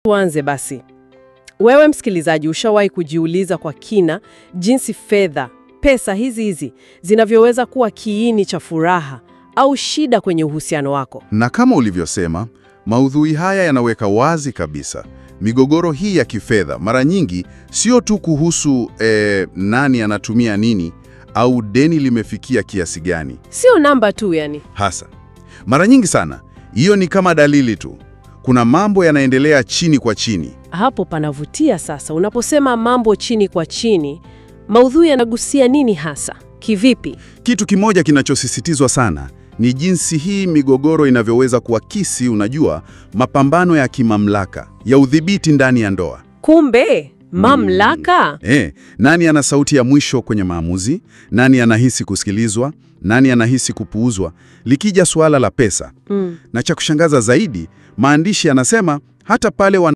Tuanze basi. Wewe msikilizaji, ushawahi kujiuliza kwa kina jinsi fedha, pesa hizi hizi zinavyoweza kuwa kiini cha furaha au shida kwenye uhusiano wako? Na kama ulivyosema, maudhui haya yanaweka wazi kabisa migogoro hii ya kifedha mara nyingi sio tu kuhusu nani anatumia nini au deni limefikia kiasi gani. Sio namba tu yani. Hasa mara nyingi sana hiyo ni kama dalili tu. Kuna mambo yanaendelea chini kwa chini. Hapo panavutia sasa. Unaposema mambo chini kwa chini, maudhui yanagusia nini hasa? Kivipi? Kitu kimoja kinachosisitizwa sana ni jinsi hii migogoro inavyoweza kuakisi, unajua, mapambano ya kimamlaka ya udhibiti ndani ya ndoa. Kumbe mamlaka. Nani ana sauti ya mwisho kwenye maamuzi? Nani anahisi kusikilizwa? Nani anahisi kupuuzwa likija suala la pesa? Na cha kushangaza zaidi, maandishi yanasema hata pale